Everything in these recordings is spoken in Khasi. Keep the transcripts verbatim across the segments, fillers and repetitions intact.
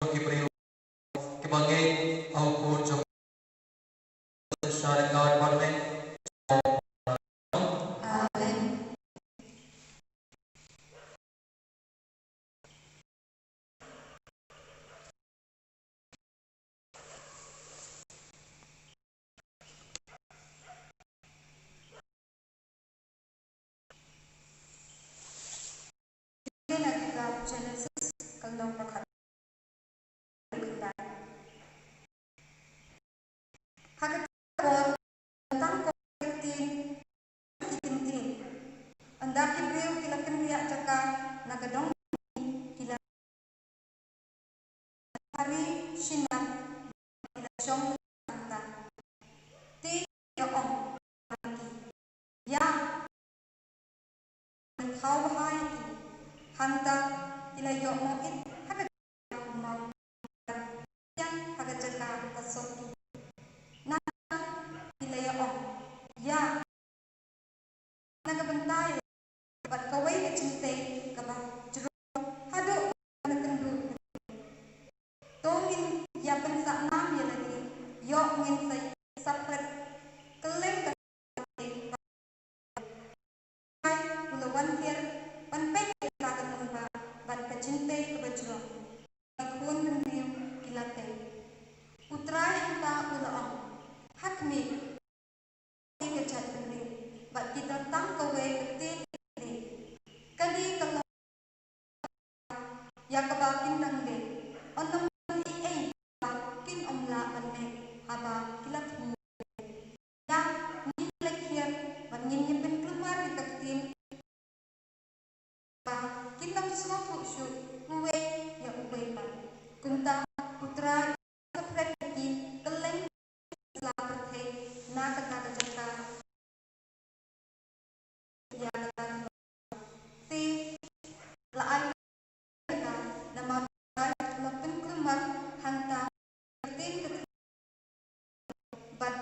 ki briew kiba ngeit ha u khun jong u. Sha ka department. Amen. Ïa na kitab Genesis ka lynnong ba khat. Ha kata ka por tang ko ki ktien ki ktien. Ynda ki briew ki la kynriah jaka na ka dong ki la hari shinar ki la shong hangta. Te ki ong ha ki, ïa, ngin thaw bha ïa ki. Hangta ki la ïoh mawit ha ka jaka u maw, ïa, ha ka jaka ka sop ki. Nangta ki la ïa ong, ïa, na ka bynta ïa bad kawei ka jingtei kaba jrong haduh ban kynduh. To ngin ïa pynsah nam ïa lade, ïoh ngin sa saphriang kylleng ka jingtei. U la wan hiar ban peit ïa ka lyngba bad ka jingtei kaba jrong. Ki khun bynriew ki la tei. U Trai hangta u la ong, ha khmih, ka jait bynriew bad ki don tang kawei ka ktien bynriew. Kane ka long ïa kaba kin dang leh. Yn ym don ei ei ba kin ym lah ban leh haba ki la khmih. Ïa, ngin leh hiar bad ngin ïa pynkulmar ïa ka ktien ba kin ym sngewthuh shuh uwei ïa uwei pat. Kumta U Trai u la pret ïa ki kylleng sla pyrthei na kata ka jaka. Ïa kata te la ai namar ba la pynkulmar hangta ka ktien ka bad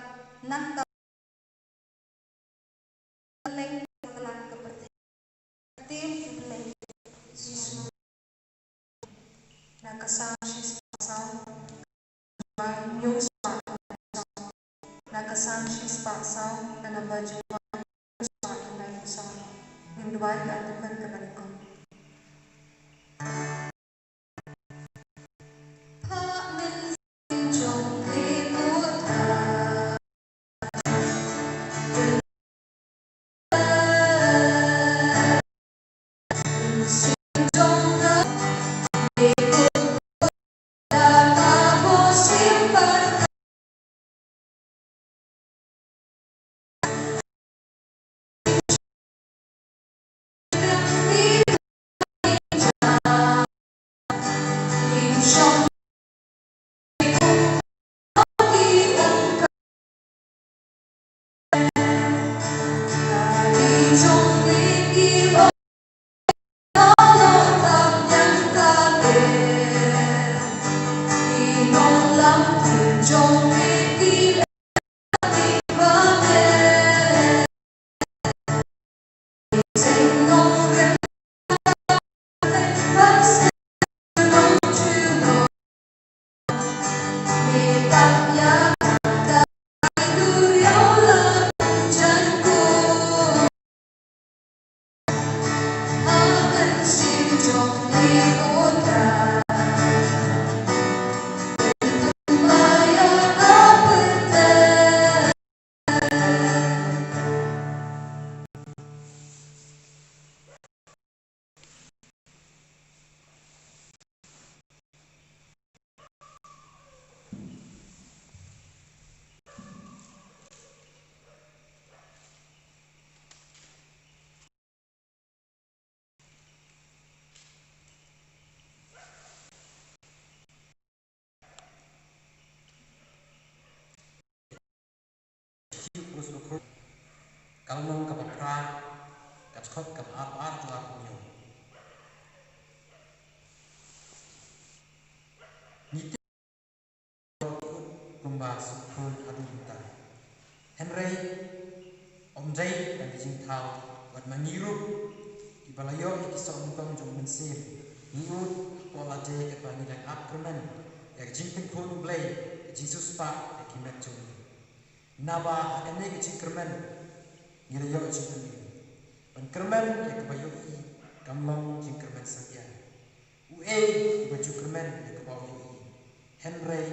nangta kylleng ka sla ka pyrthei. Ktien U Blei. Na ka Salm shispah saw, hynñiew spah, na ka Salm shispah saw, ka namba jingwan, hynñiew spah, hynñiew spah. Ngin duwai ka article kaba nyngkong. Ka lynnong kaba phra, ka dkhot kaba arphew ar, arphew hynñiew. Ngi tip kumba sngewthuh haduh mynta. Hynrei ym dei tang ki jingthaw, wat ma ngi ruh kiba la ïoh ïa ki soh nyngkong jong U Mynsiem, ngi ud Kaba la dei kaba ngi dang ap kyrmen ïa ka jingpynkhun U Blei, ka jingsiewspah ïa ki met jong ngi. Naba ha kane ka jingkyrmen ngi la ïoh jingkyrmen. Ban kyrmen ïa kaba ïohi kam long jingkyrmen satia. Uei uba ju kyrmen ïa kaba u ïohi? Hynrei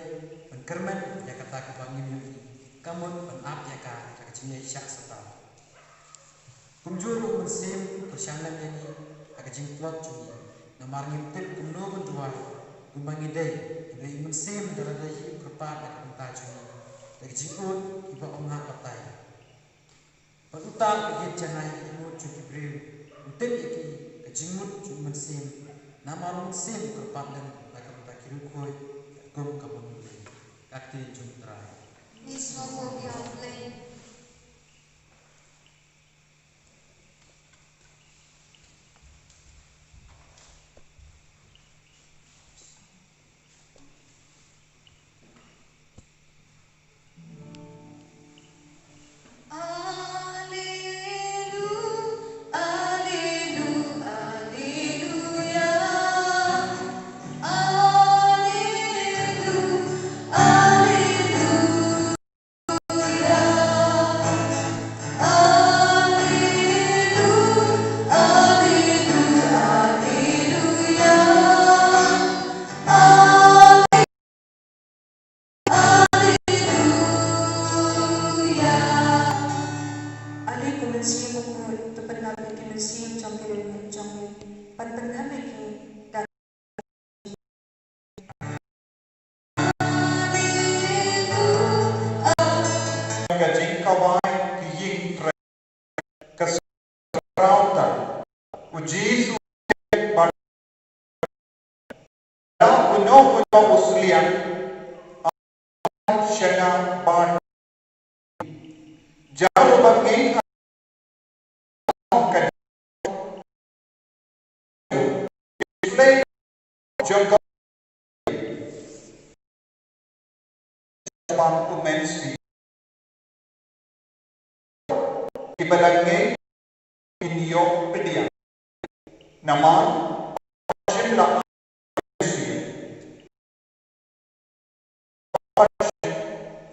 ban kyrmen ïa kata kaba ngim ïohi, ka mut ban ap ïa ka da ka jingïaishah satia. Kumjuh ruh U Mynsiem u kyrshan lem ïa ngi ha ka jingtlot jong ngi. Namar ngim tip kumno ban duwai kumba ngi dei, hynrei U Mynsiem da lade hi u kyrpad na ka bynta jong ngi da ka jingud kiba ym lah batai. Bad uta uba ïeit janai ha ki mut jong ki briew u tip ïa ki ka jingmut jong U Mynsiem. Namar U Mynsiem u kyrpad lem na ka bynta ki riewkhuid kum ka mut U Blei. Ka ktien jong U Trai. Ngi sngewbha ïa U Blei. Ale ko Mynsiem Bakhuid, to pynlap ïa ki mynsiem jong ki riewngeit jong me. Ban pynlap ïa ki da ka jingkawai ki ïing trei. Ka sngewthuh u Jisu ba da uno uno u sliang sha nga ba jar ba ngi ka display jong ka ban u Mynsiem. Kiba la ngeit kin ïoh pdiang. Namar shin la Mynsiem.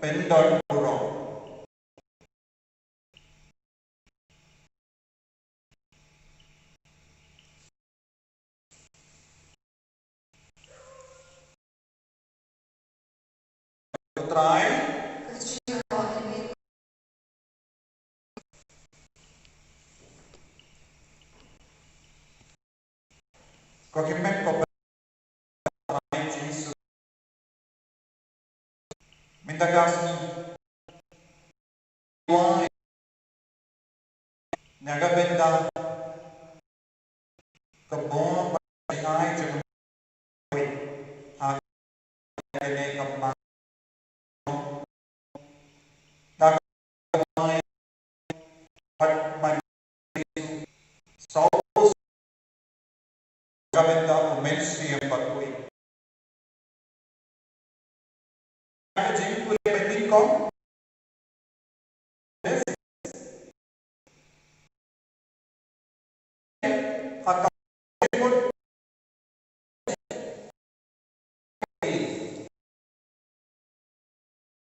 Pyndon burom. Trai. Ko ki met ko Trai Jisu. Mynta ka sngi. Wai. Na ka bynta ka bor ba ai jong ha kane ka ma. Ta ka wai pat man. Saw ka bynta u Mynsiem Bakhuid. Ka jingkylli ba nyngkong. Ha ka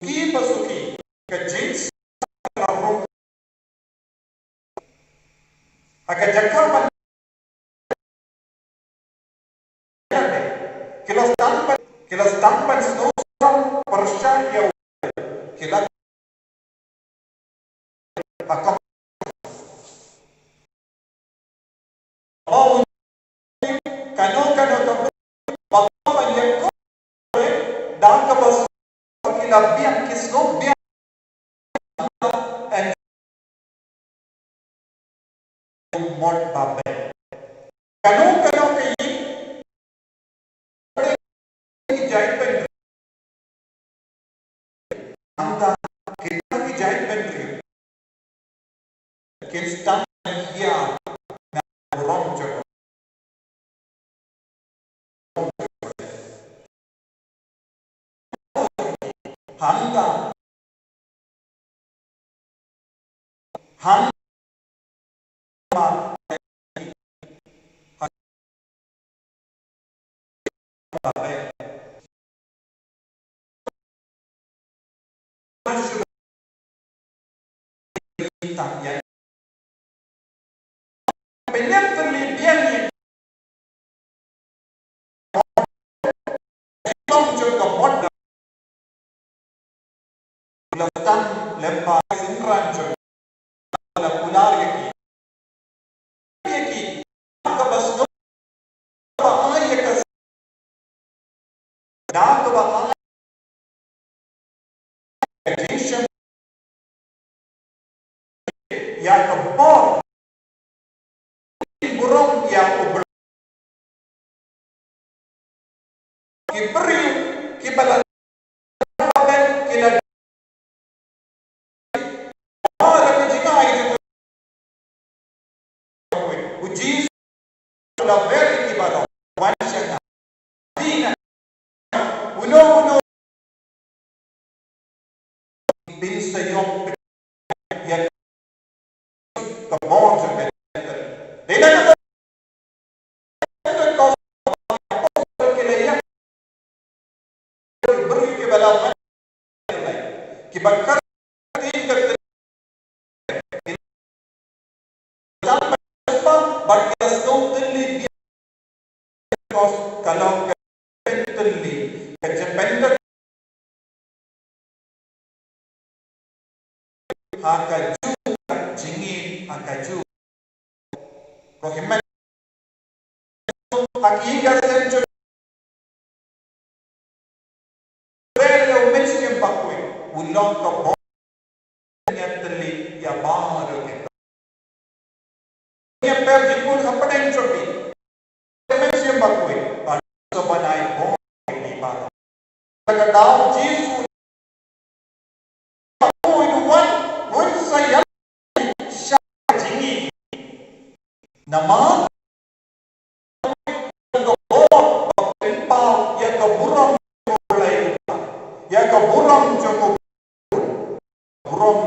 Ki ba suki ka jingstad la rung ha ka jaka ban ki la stad ban ki la stad ban sngewsarong pyrshah ïa u ki la ha ka Kano kano ka ba ka ban ïa ko da ka ba ki la biang ki sngewbiang. And mot ba be kano kano ka ïing Ki jait bynriew. Nangta kita ki jait bynriew kin sdang ïa na burom jong. Hangta hangta Shu tang ïa. Pynïap tylli biang ïa. Tong jong ka bor da. La tang lem ba synran jong. La kular ïa ki. Ïa ki. Kaba sngewbha ïa ka. Da kaba ai ka jingshem ïa ka bor. Burom ïa u Blei. Ki briew kiba la, ki la, ba la ka jingai jong u Jisu. La ber ïa ki baroh wan sha nga. Dei na uno uno pynshong ïa ka bor jong ka. Dei na ka Briew kiba la wan, kiba kar, bad kiba sngewtylli, because ka long ka tylli, ka jependent ha kajuh ka jingim, ha kajuh. Ko hynmen ha ki ïing ki sem jong u Mynsiem Bakhuid, u long ka bor. Ngi ïatylli ïa baroh kita. Ngi ïa pynjah jingkut hapdeng jong phi. Mynsiem Bakhuid, ba sa ban ai bor ïa phi baroh. Ka daw Jisu Bakhuid u wan, un sa ïa sha jingim. Namar ka bor ba pynpaw ïa ka burom jong U Blei, ïa ka burom jong U Blei. Burom.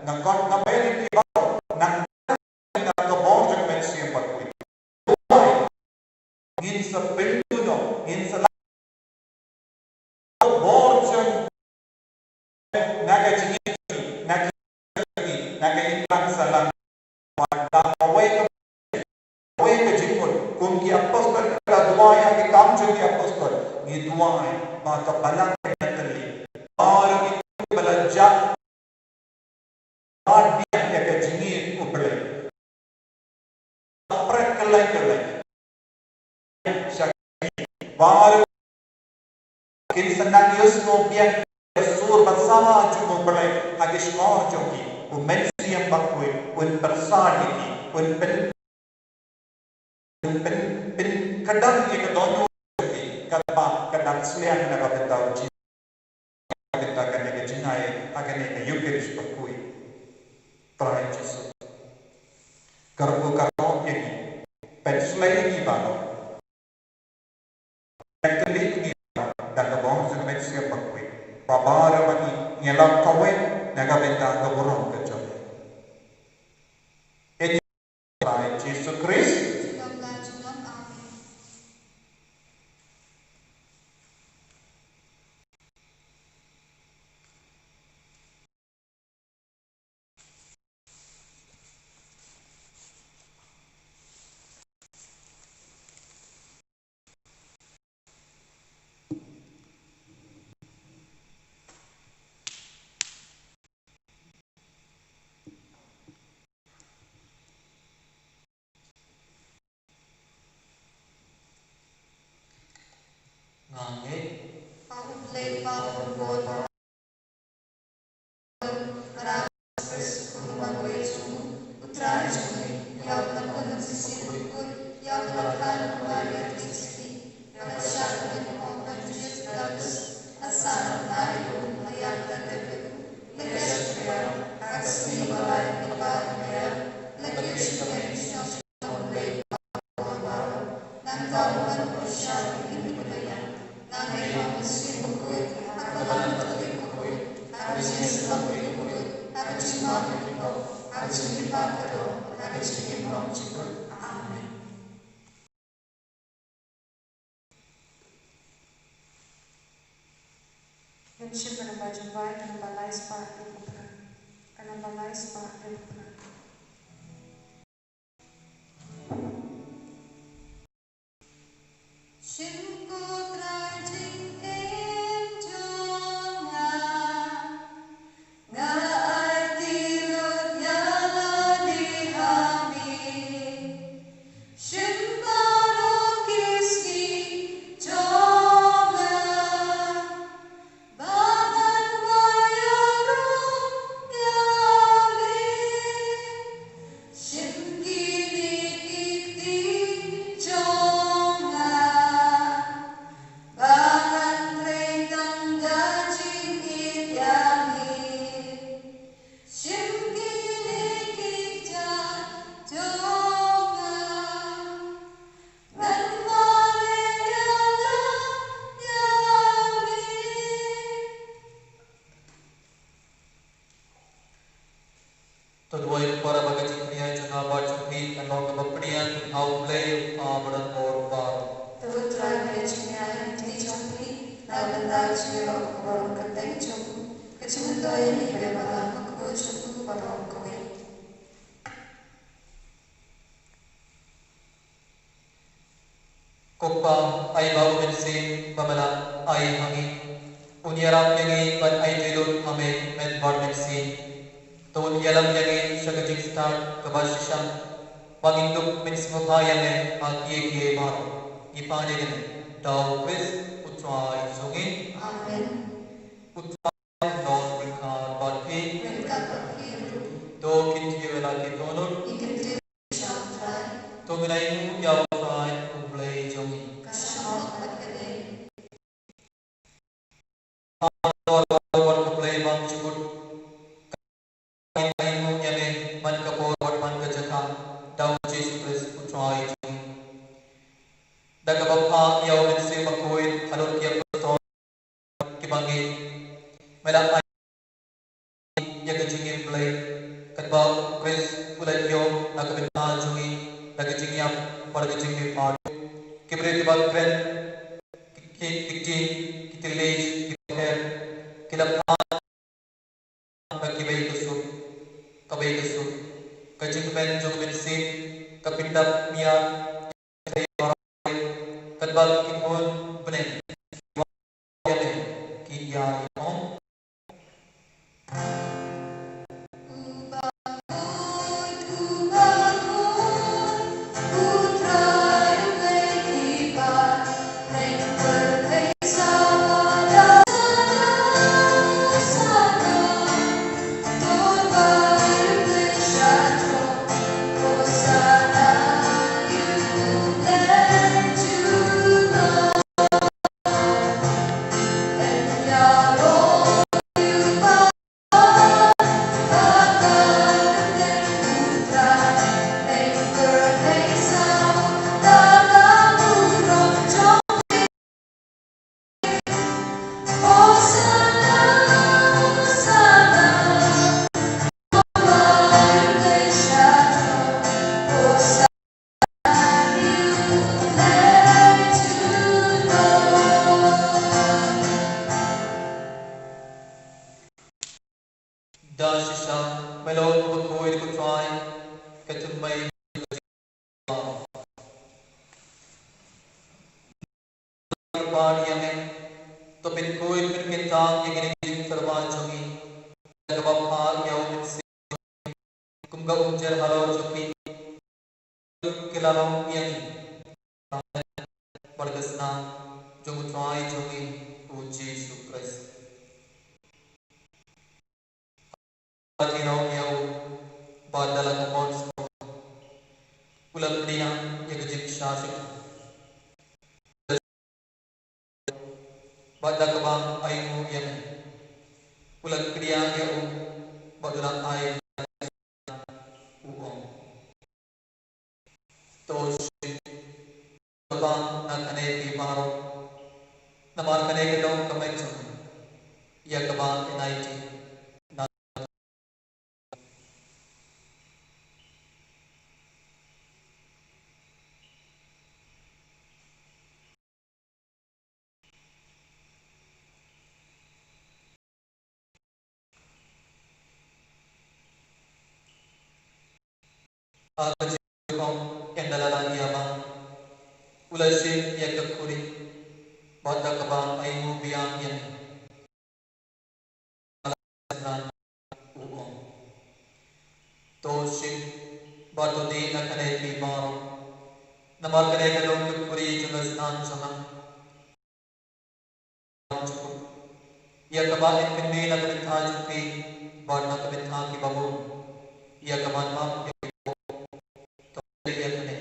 Nga khot nga pyrkhat ïa phi baroh, nang na ka bor jong U Mynsiem Bakhuid. Ngin sa pynduh noh, ngin sa lah ka bor jong, na ka jingim, na ka jingim, na ka imlang sahlang. Bad da kawei ka, kawei ka jingmut, kum ki apostol, ka la duwai ha ki Kam jong ki Apostol, ngi duwai ba ka balang ka ïatylli. Baroh kiba la jah bad biang ïa ka jingim U Blei. Pret kylleng kylleng. Sha ki baroh kin sa nang ïohsngew biang ïa ka sur ban sngewbha jong U Blei ha ki shkor jong ki. U Mynsiem Bakhuid un pyrsad ïa ki, un pyn, un pyn, pynkdang ïa ka dohnud jong ki, kaba ka dang sliang na ka bynta U Jisu. Ka bynta kane ka jingai ha kane ka Ïukharist bakhuid. Trai Jisu, kyrkhu kyrdoh ïa ngi, pynshlei ïa ngi baroh. Pynkylli ïa ngi baroh da ka bor jong U Mynsiem Bakhuid, ba baroh ba ngi, ngi la kawei na ka bynta ka burom ka jong U Trai Jisu Khrist. Amen. Nga ngeit ha U Blei Kpa uba bor, U Trai jong ngi, ïa uba la pynlong shisien bakhuid, ïa uba la kha na u Maria Theisotti, ïa uba la shah ha ka lynti u Pontius Pilatus, la sah na u bnai, la ïap, la leit, la ïaid sha ka khlieh, ha ka sngi ba lai, la phai, la ïap, la kiew sha ka ïing shnong. Amen. Shim ka namba jong U Blei, ka namba lai spah ïa phra. Ka namba lai spah ïa phra. Shim ko Trai jingim jong nga, nga aiti lut ïa lade ha me. Shim baroh ki sngi jong nga, ba ngan wai ïaroh ïa me. Shim kine ki kti jong nga, ba ngan trei tang da jingïeit ïa me. Shim kine ki kjat jong nga, ngan mareh ïalam ïa me. To duwai para ba ka jingkñia jong nga bad jong phi kan long kaba pdiang ha U Blei U Kpa Baroh. To U Trai ba ïa jingkñia ha kti jong phi na ka bynta jingïaroh kaba long kyrteng jong u, ka jingmyntoi ïa ngi kiba ïalam ha ka kyrteng jong u baroh kawei. Ko Kpa, ai ba U Mynsiem ba me la ai ha ngi un ïarap ïa ngi ban aiti lut ha me mynbar mynsiem. To un ïalam ïa ngi sha ka jingstad kaba shisha, ba ngin dup mynsngew bha ïa me ha kiei kiei baroh. Ngi pan ïa kane da U Khrist U Trai jong ngi. Amen. U Trai un long ryngkat bad phi. Ryngkat bad phi ruh. To kyntiew ïa la ki dohnud. Ngin kyntiew sha U Trai. To ngin ainguh ïa U Trai U Blei jong ngi. Ka shah bha bad ka dei. Ka don bad ka Blei bymjukut. Ngin ainguh ïa me man ka por bad man ka jaka, da U Jisu Khrist U Trai jong ngi. Da kaba phah ïa U Mynsiem Bakhuid halor ki apostol kiba ngeit, me la ai ïa ka jingim Blei, katba U Khrist u la ïoh na ka bynta jong ngi da ka jingïap bad ka jingmihpat. Ki briew kiba kren, ki, ki, ki jing, ki tyrlai, ki her, ki la phah na kiba ïeit ka sur, kaba ïeit ka sur. Ka jingkmen jong U Mynsiem ka pyndap miat katba ki khun bneng ki ïa ong. Da shisha, me long uba khuid ko Trai, ka jingmut. Kyrpad ïa me, to pynkhuid pynkyntang ïa kine ki jingsyrwa jong ngi, da kaba phah ïa U Mynsiem, kum ka umjer halor jong phi, ki la long ïa ngi. Amen. Bad ka snam jong U Trai jong ngi U Jisu Khrist. Ki ong ïa u ba da la ka mon sngewbha u la pdiang ïa ka jingshah sha u. Ba da kaba ainguh ïa me u la pdiang ïa u ba u la ai u ong. To shu kyrpad na kane phi baroh, namar kane ka long ka met jong nga ïa kaba ngi aiti na. Ha ka jingkhong ynda la lah ïa ma, u la shim ïa ka khuri bad da kaba ainguh biang ïa ngi. U ong, to shim bad to die na kane phi baroh, namar kane ka long ka khuri jong ka snam jong nga. Ïa kaba yn kynmaw na ka bynta jong phi bad na ka bynta ki babun. Ïa kaban map ïa ki babun. To ïa kane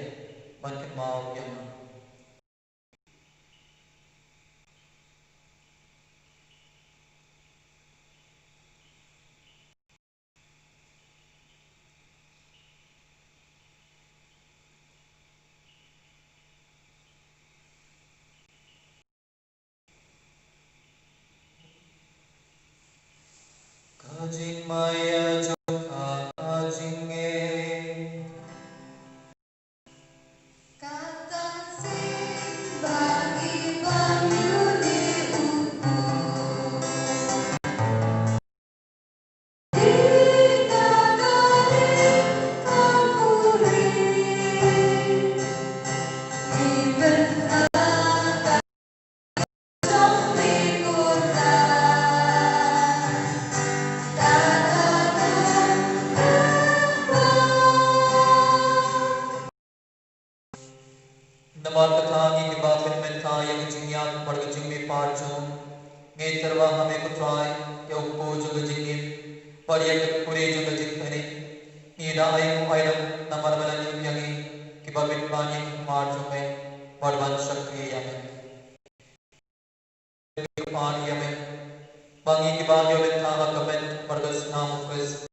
ban kynmaw ïa nga. Ka jingmaïa jong ka jingngeit. Kata sing bagi bagi ni uku. Namar kata ngi kiba pynmynta ïa ka jingïap bad ka jingmihpat jong u, ngi tyrwa ha me ko Trai, ïa u kpu jong ka jingim bad ïa ka khuri jong ka jingpynim. Ngi da ai u ai da namar ba la ïoh ïa ngi kiba bit ban ïa ka khmat jong me bad ban shakri ïa me. Ngi pan ïa me ba ngi kiba ïoh bynta ha ka met bad ka snam u Khrist.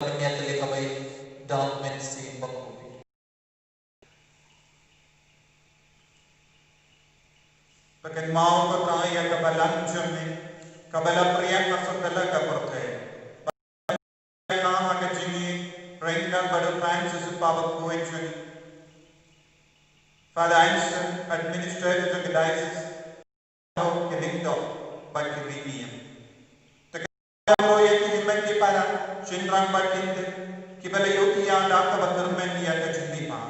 Pynïaid ïa ka bai da u Mynsiem Bakhuid. Ba kynmaw ko Trai ïa ka balang jong me kaba la priang ha satlak ka pyrthei. Ba ka ha ka jingïeit ryngkat bad u Francis u Pa Bakhuid jong ngi. Father Anson, administrator jong ka diocese. Ki lyngdoh bad ki rynïeng. Te ka ïa ki hynmen ki para, shynrang bad ki kynthei kiba la ïoh ïa da kaba tyrmen ïa ka jingmihpat.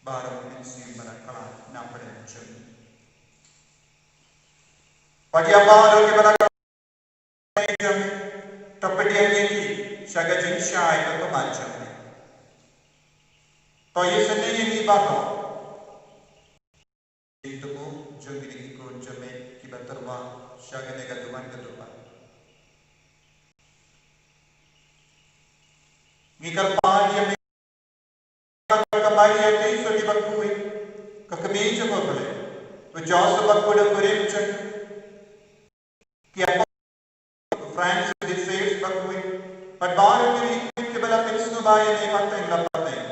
Baroh mynsiem ba la khlad na pdeng jong ngi. Bad ïa baroh kiba la jong me, to pdiang ïa ki sha ka jingshai ka kyrpang jong me. To ïasnoh ïa ngi baroh. Ïa ki tubu jong kine ki khun jong me kiba tyrwa sha kane ka duwan ka duwan. Ngi kyrpad ïa me ka kmie ïa Joseph Bakhuid, ka kmie jong u Blei, u Joseph Bakhuid u kurim jong ki apostol, u Francis de Sales Bakhuid, bad baroh ki riewkhuid kiba la pynsngewbha ïa me pateng la pateng.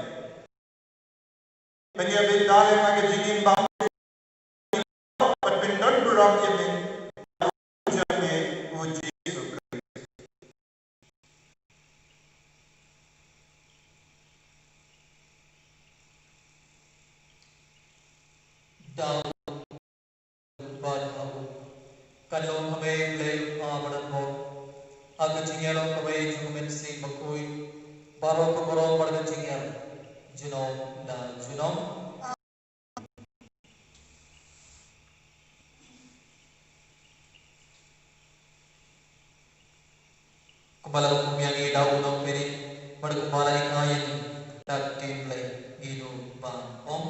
Pynïaid bynta lem ha ka jingim ba bad pyndon burom ïa me, jong me u Jisu Khrist. Dau bad ha u. Kan long ha me U Blei u Kpa ba donbor, ha ka jingïaroh kawei jong U Mynsiem Bakhuid, baroh ka burom bad ka jingïaroh, junom la junom. Kumba la hukum ïa ngi da u Nongpynim, bad kumba la hikai ïa ngi da ka ktien Blei, ngin ym ban ong.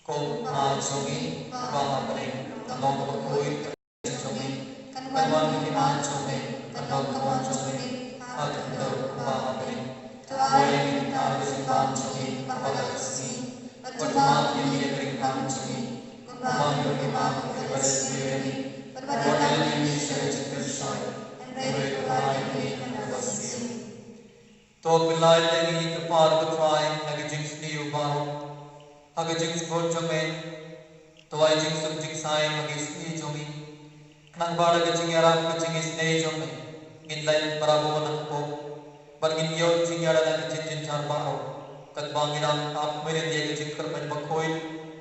Ko Kpa jong ngi, uba ha bneng, kan long kaba khuid ka kyrteng jong me, kan wan ka hima jong me, kan long ka mon jong me ha ka khyndew uba ha bneng. To ai ïa ngi mynta ka jingbam jong ngi kaba la ka sngi, bad to map ïa ngi ïa ka riewkhmat jong ngi, kumba ngi ruh ngi map ïa kiba la sniew ïa ngi, bad wat ïalam ïa ngi sha ka jingpynshoi, hynrei to pynlait ïa ngi na kaba sniew. To pynlait ïa ngi, ko Kpa, ko Trai, na ka jingsniew baroh, ha ka jingsbun jong me. To ai jingsuk jingsaiñ ha ka sngi jong ngi, khnang ba da ka jingïarap ka jingisynei jong me, ngin leit barabor na ka pop, bad ngin ïoh jingïada na ka jingjynjar baroh, katba ngin ap meried ïa ka jingkyrmen bakhuid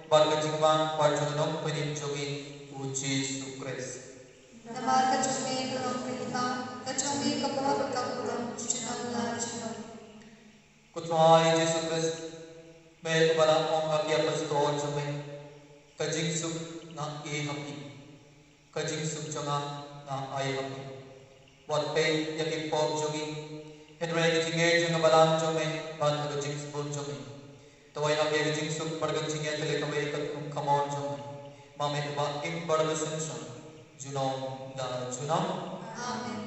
bad ka jingmap bad jong U Nongpynim jong ngi, U Jisu Khrist. Namar ka jong me ka long ka hima, ka jong me ka bor bad ka burom, junom la junom. Ko Trai Jisu Khrist, me uba la ong ha ki apostol jong me, ka jingsuk nga ai ha phi, ka jingsuk jong nga nga ai ha phi. Wat peit ïa ki pop jong ngi, hynrei ïa ka jingngeit jong ka balang jong me, bad ha ka jingsbun jong me. To ai ha phi ka jingsuk bad ka jingïatylli kawei kat kum ka mon jong me. Ma me uba im bad ka synshar junom da junom. Amen.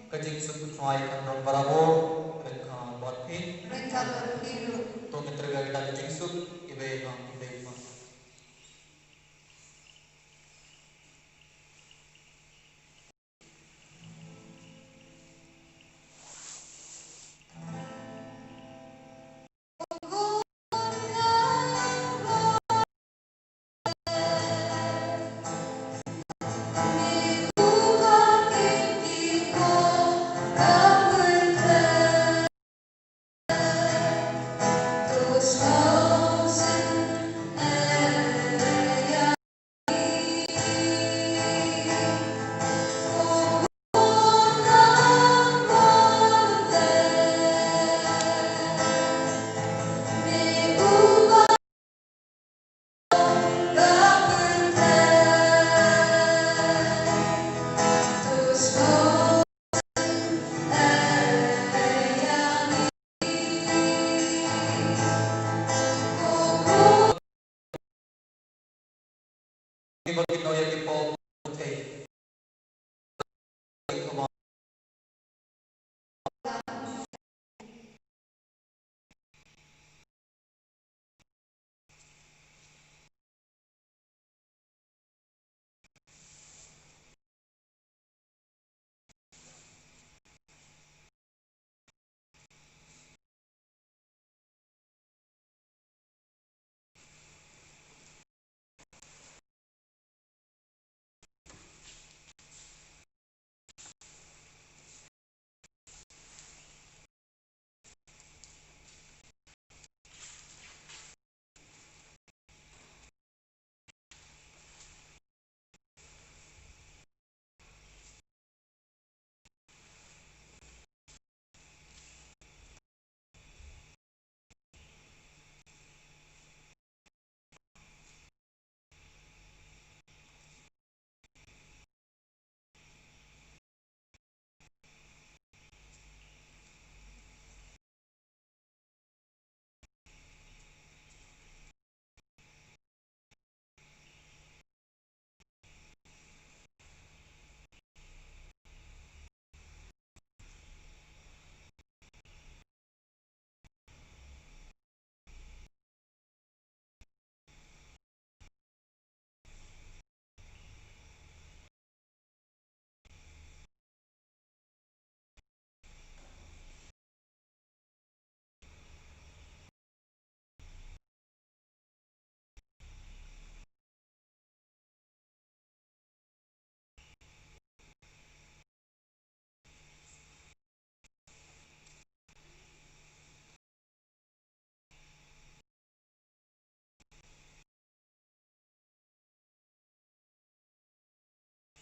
Ka jingsuk U Trai kan don barabor ryngkat bad phi. Ryngkat bad phi ruh. To ngin trei ïa ka jingsuk iwei pa iwei pa.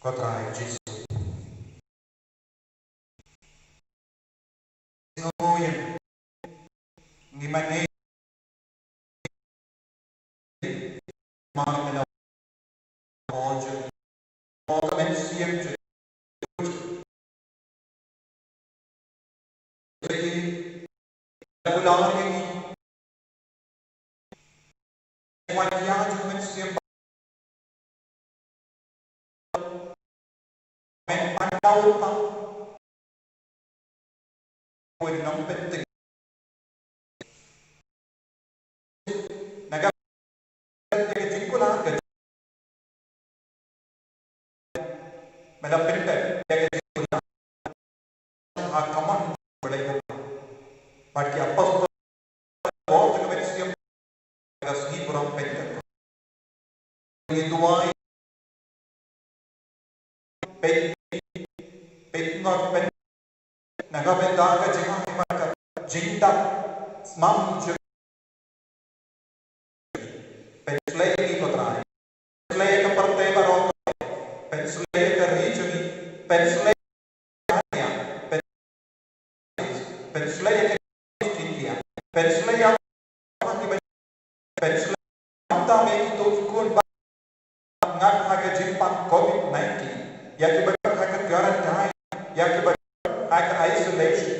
Ko Trai Jisu. Ngi mane mar mena o jong o ka mynsiem jong regular ïa ngi. Wan ïa jong mynsiem. Men pynpaw pa. Wen nong pynting. Na ka pynting ka jingkular ka. Men la pynting ka jingkular. Ha ka mon. Bad ki apostol. Bor jong ka mynsiem ka sngi burom Pentekost. Ngi duwai. Peit, peit ngor pen. Na ka bynta ka jingim, ka jingdap smam jong. Pynshlei ïa ngi ko Trai. Pynshlei ïa ka pyrthei baroh. Pynshlei ïa ka ri jong ngi. Pynshlei ïa ka, pynshlei ïa ka, pynshlei ïa ka, Mynta me kito ki khun ba ngat ha ka jingpang covid nineteen, ïa kiba ha ka quarantine, ïa kiba ha ka isolation.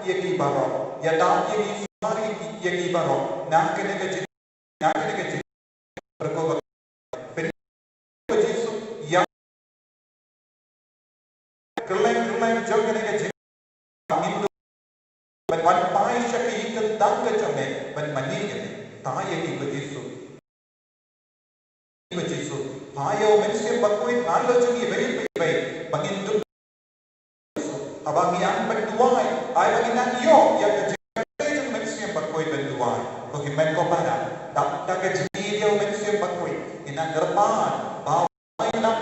Ïa ki baroh, ïa da ïa ki sumar ïa ki, ïa ki baroh na kane ka jing, na kane ka jing. Pyrkhat ba pyn, ba Jisu ïa kylleng kylleng jong kane ka jing. Ban wan pai sha ka ïing kyntang ka jong me ban mane ïa me. Ta ïa ki ba Jisu. Ba Jisu. Phai ïa u Mynsiem Bakhuid halor jong ngi iwei pa iwei ba ngin dup. Haba ngi ïa ban duwai, ai ba ngin nang ïoh ïa ka jingkyrkhu jong u Mynsiem Bakhuid ban duwai. Ko hynmen ko para, dap da ka jingïeit ïa u Mynsiem Bakhuid ngin nang kyrpad ba u ai na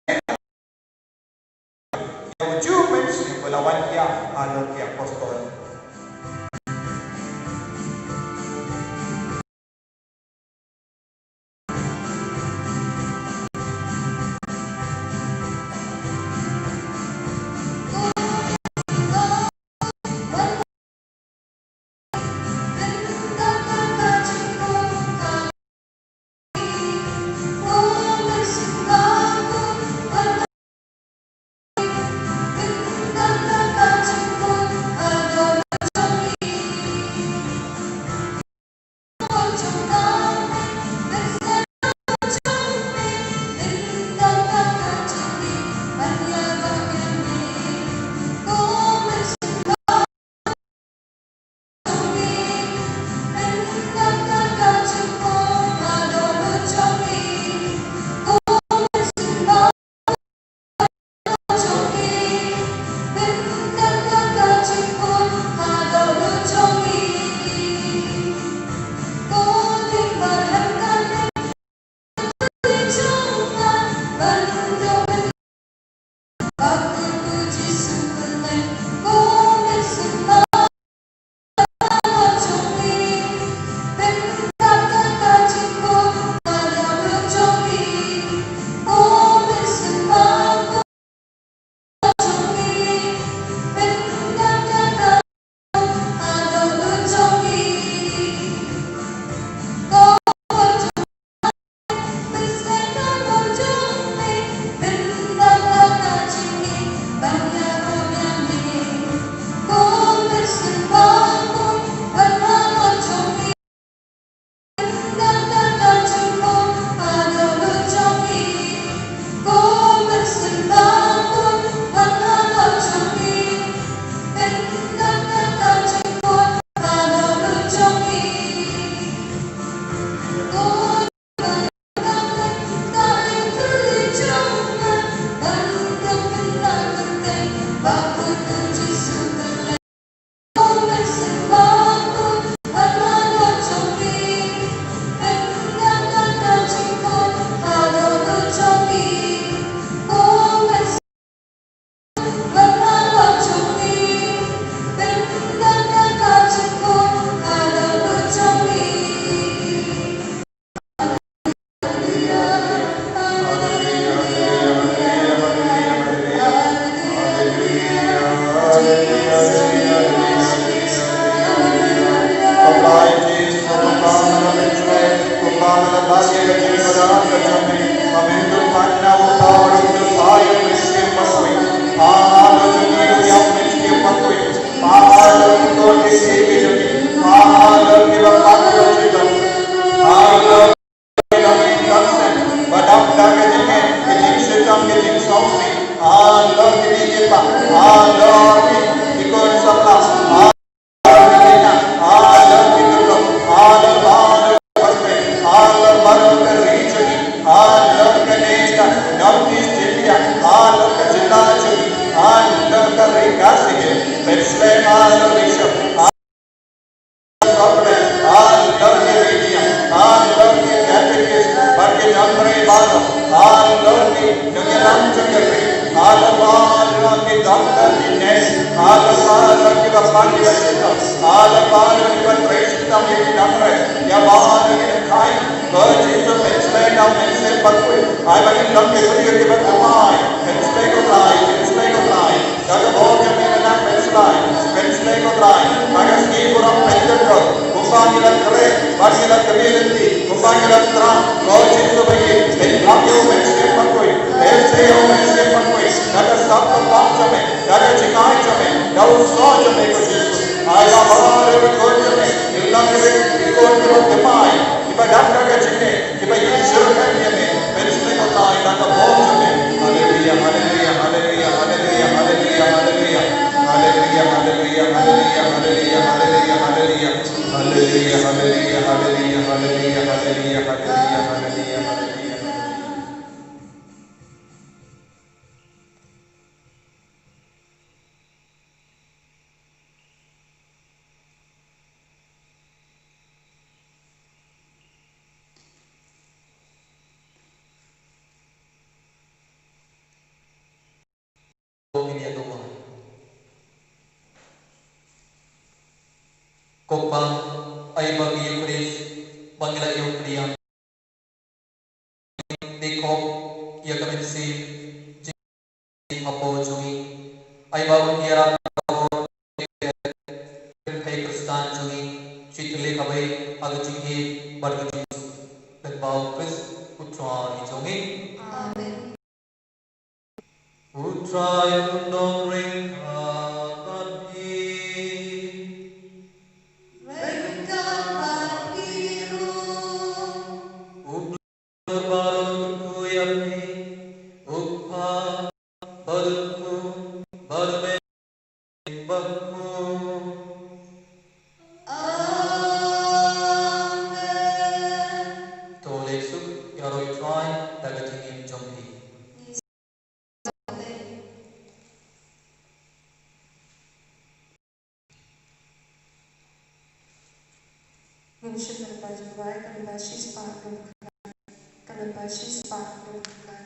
ïa u Jisu Mynsiem ba la wan ïa halor ki apostol. Hallelujah, hallelujah, hallelujah. Ko ngin ïa duwai. Ko Pa, ai ba ka Eukharist ba ngi la ïoh pdiang, dei khop ïa ka mynsiem jong ngi hapoh jong ngi. Ai ba un ïarap ka bor, kynthei Khristan jong ngi, shu tylli kawei ha ka jingïeit bad ka jingsuk. Lyngba U Khrist U Trai jong ngi. Amen. U Trai un nongryngkha bad phi. Ryngkha bad phi ruh. U Blei baroh un kyrkhu ïa phi, U Kpa bad U Khun bad U Mynsiem Bakhuid. Amen. To leit suk ïaroh ïa U Trai da ka jingim jong phi. Ngin shim lyngba jingduwai, ka lyngba shispah hynñiewphew khyndai, ka lyngba shispah hynñiewphew khyndai.